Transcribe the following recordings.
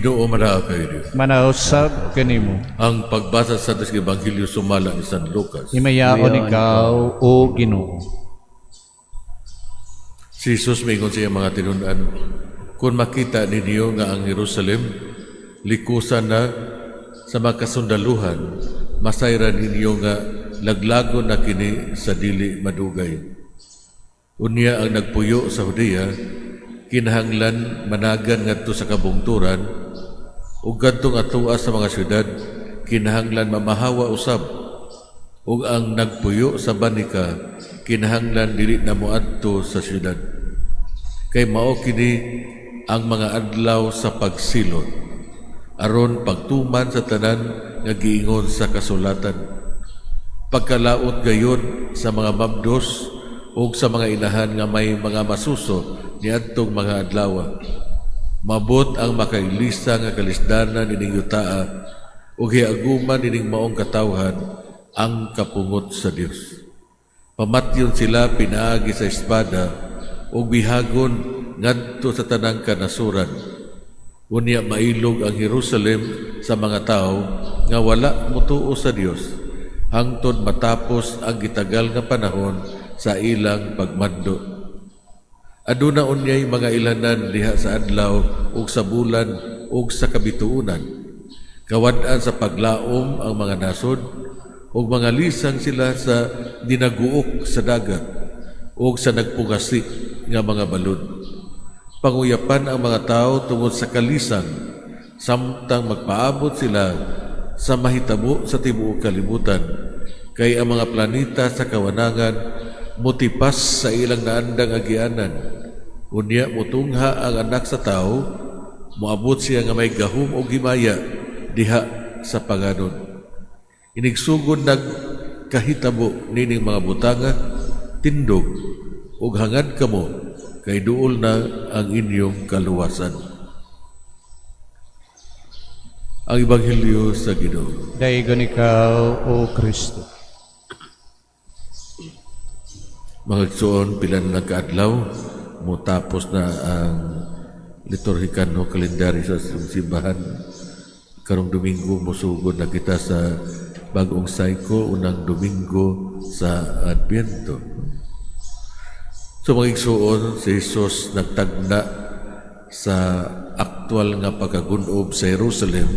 Ginoo manaa kay Dios. Manausab kanimo. Ang pagbasa sa Santos Ebanghelyo sumala ni San Lucas. Himayaon ikaw, o Ginoo. Si Jesus miingon sa iyang mga tinun-an, "Kung makita ninyo nga ang Jerusalem likusan na sa mga kasundaluhan, masayran ninyo nga laglagon na kini sa dili madugay. Unya ang nagpuyo sa Judea, kinahanglan managan ngadto sa kabungturan, ug kadtong atua sa mga syudad kinahanglan mamahawa usab, ug ang nagpuyo sa banika kinahanglan dili na moadto sa syudad. Kay mao kini ang mga adlaw sa pagsilot, aron pagtuman sa tanan nga giingon sa kasulatan. Pagkalaot gayod sa mga mabdos ug sa mga inahan nga may mga masuso niadtong mga adlaw. Mabot ang makailisa nga kalisdanan ining yutaa ug hiaguman ining maong katawhan ang kapungot sa Dios. Pamatyon sila pinaagi sa espada ug bihagon ngadto sa tanang kanasuran. Unya mailog ang Jerusalem sa mga tawo nga wala motuo sa Dios hangtod matapos ang gitagal nga panahon sa ilang pagmando. Aduna unyay mga ilhanan diha sa adlaw ug sa bulan ug sa kabituonan. Kawad-an sa paglaom ang mga nasod ug mga lisang sila sa dinaguok sa dagat ug sa nagpungasi nga mga balud. Panguyapan ang mga tao tungod sa kalisang samtang magpaabot sila sa mahitabo sa tibuok kalibutan, kay ang mga planeta sa kawanangan motipas sa ilang naandang agianan. Unya mutungha ang Anak sa Tao, moabot siya nga may gahom og himaya diha sa panganod. Inigsugod nagkahitabo nining mga butanga, tindog ug hangad kamo, kay duol na ang inyong kaluwasan." Ang Ebanghelyo sa Ginoo. Daygon ikaw, O Kristo. Mga igsoon, pila na kaadlaw, motapos na ang liturhikano kalendaryo sa simbahan. Karong Domingo, mosugod na kita sa bagong cycle, unang Domingo sa Adbyento. So mga igsoon, si Jesus nagtagna sa aktual nga pagkagunob sa Jerusalem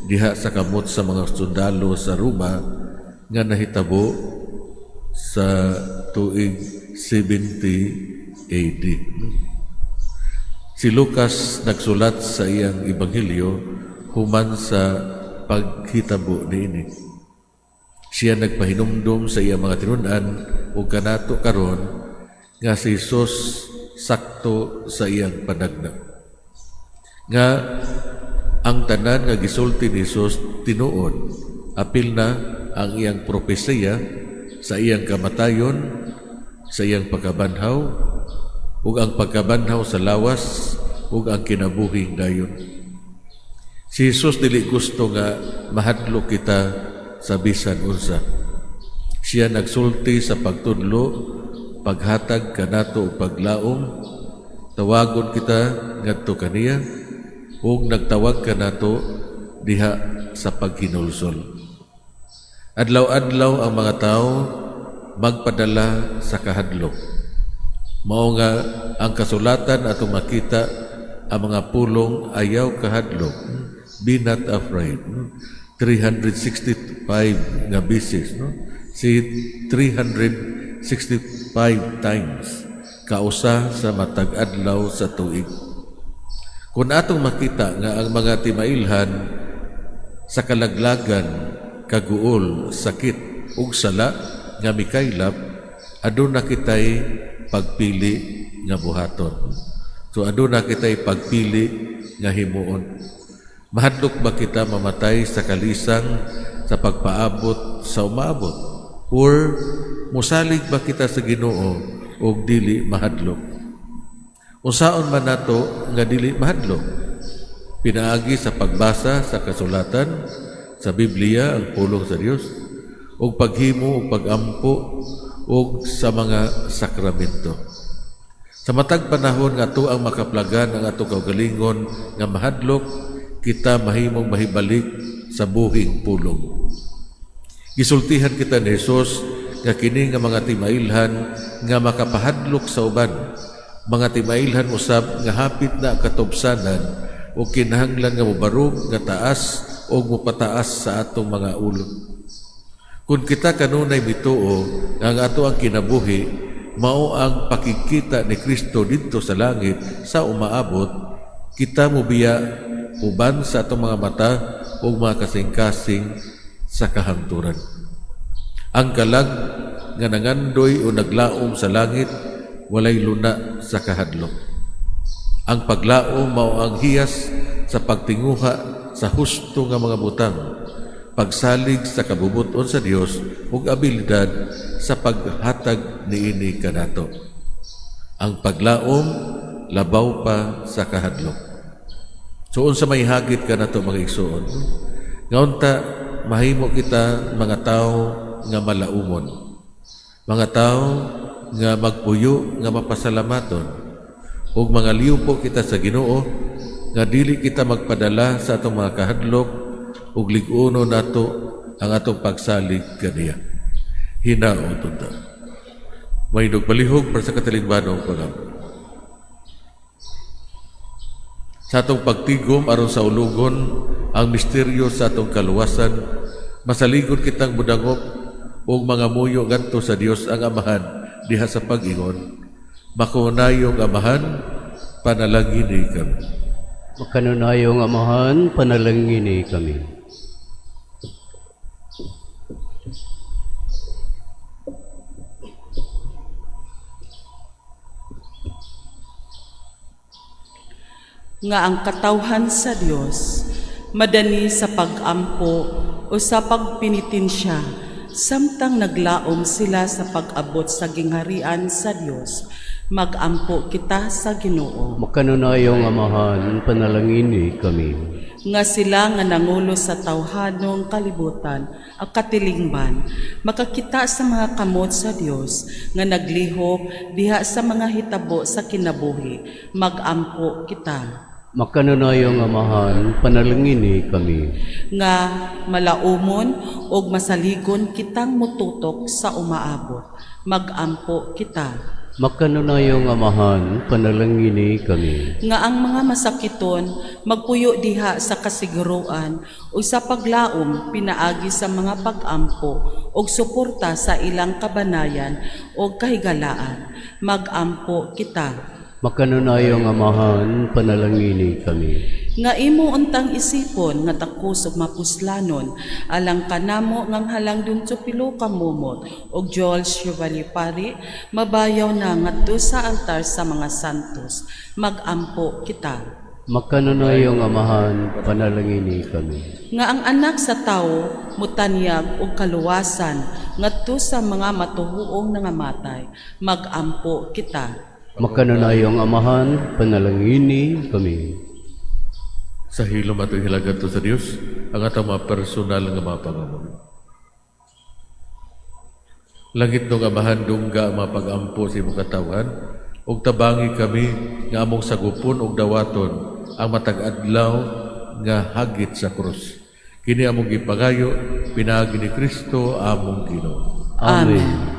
diha sa kamot sa mga sundalo sa Roma nga nahitabo sa tuig 70 AD. Si Lucas nagsulat sa iyang ebanghelyo human sa paghitabo niini. Siya nagpahinumdum sa iyang mga tinun-an ug kanato karon nga si Jesus sakto sa iyang panagna. Nga ang tanan nga gisulti ni Jesus tinuod, apil na ang iyang propesiya sa iyang kamatayon, sa iyang pagkabanhaw, ug ang pagkabanhaw sa lawas ug ang kinabuhing dayon. Si Jesus dili gusto nga mahadlok kita sa bisan unsa. Siya nagsulti sa pagtudlo, paghatag kanato og paglaom, tawagon kita ngadto kaniya ug nagtawag kanato diha sa paghinulsol. Adlaw-adlaw ang mga tao magpadala sa kahadlok. Mao nga ang kasulatan atong makita ang mga pulong "Ayaw kahadlok," "Be not afraid." 365 nga beses, no? Si 365 times, kausa sa matag adlaw sa tuig. Kung atong makita nga ang mga timailhan sa kalaglagan, kaguol, sakit ug sala nga mikaylap, aduna kitay pagpili nga buhaton. So aduna kitay pagpili nga himuon. Mahadlok ba kita mamatay sa kalisang sa pagpaabot sa umaabot? Or musalig ba kita sa Ginoo og dili mahadlok? Unsaon man nato nga dili mahadlok? Pinaagi sa pagbasa sa kasulatan sa Biblia, ang pulong sa Dios, ug paghimo ug pagampo ug sa mga sakramento. Sa matag panahon nga ato ang makaplagan ang ato kaugalingon nga mahadlok, kita mahimong mahibalik sa buhing pulong. Gisultihan kita ni Jesus nga kini nga mga timailhan nga makapahadlok sa uban, mga timailhan usab nga hapit na katubsanan o kinahanglan nga mobarog nga taas o mopataas sa atong mga ulo. Kung kita kanunay mituo nga ang ato ang kinabuhi mao ang pakigkita ni Kristo didto sa langit sa umaabot, kita mobiya uban sa atong mga mata ug mga kasing-kasing sa kahangturan. Ang kalag nga nangandoy o naglaom sa langit walay luna sa kahadlok. Ang paglaom mao ang hiyas sa pagtinguha sa husto nga mga butang, pagsalig sa kabubut-on sa Dios ug abilidad sa paghatag niini kanato. Ang paglaom labaw pa sa kahadlok. So unsa may hagit kanato, mga igsuon? Nga unta mahimo kita mga tao nga malaumon. Mga tao nga magpuyo nga mapasalamaton ug mga liupo kita sa Ginoo nga dili kita magpadala sa atong mga kahadlok ug lig-uno nato ang atong pagsalig kaniya. Hinaot unta. Mahindog palihog para sa katilingbanong pag-ampo. Sa atong pagtigom aron saulugon ang misteryo sa atong kaluwasan, masaligon kitang mudangop ug mangamuyo ngadto sa Dios ang Amahan diha sa pag-ingon: Makanunayong Amahan, panalangini kami. Makanunayong Amahan, panalangini kami. Nga ang katawhan sa Dios madani sa pag-ampo o sa pagpinitensya samtang naglaom sila sa pag-abot sa gingharian sa Dios, magampo kita sa Ginoo. Makanunayong Amahan, panalangini kami. Nga sila nga nangulo sa tawhanong kalibutan ang katilingban makakita sa mga kamot sa Dios nga naglihok diha sa mga hitabo sa kinabuhi, magampo kita. Makanunayong Amahan, panalangini kami. Nga malaumon og masaligon kitang mututok sa umaabot, magampo kita. Makanunayong Amahan, panalangini kami. Nga ang mga masakiton magpuyo diha sa kasiguruan o sa paglaom pinaagi sa mga pag-ampo og suporta sa ilang kabanayan o kahigalaan, magampo kita. Makanunayong Amahan, panalangini kami. Nga imo untang isipon nga takos og mapuslanon alang kanamo ngang halang dun pilo ka mumot og Joel Chevalier Pari mabayaw na ngadto sa altar sa mga santos, magampo kita. Makanunayong Amahan, panalangini kami. Nga ang anak sa tawo mutanyag og kaluwasan ngadto sa mga matuhuong nangamatay, magampo kita. Makanunayong Amahan, panalangini kami. Sa hilom atong ihalad sa Dios ang atong mga personal nga mga pangamuyo. Langitnong Amahan, dungga ang mga pag-ampo sa imong katawhan ug tabangi kami nga among sagupon ug dawaton ang matag adlaw nga hagit sa krus. Kini among gipangayo pinaagi ni Kristo among Ginoo. Amen.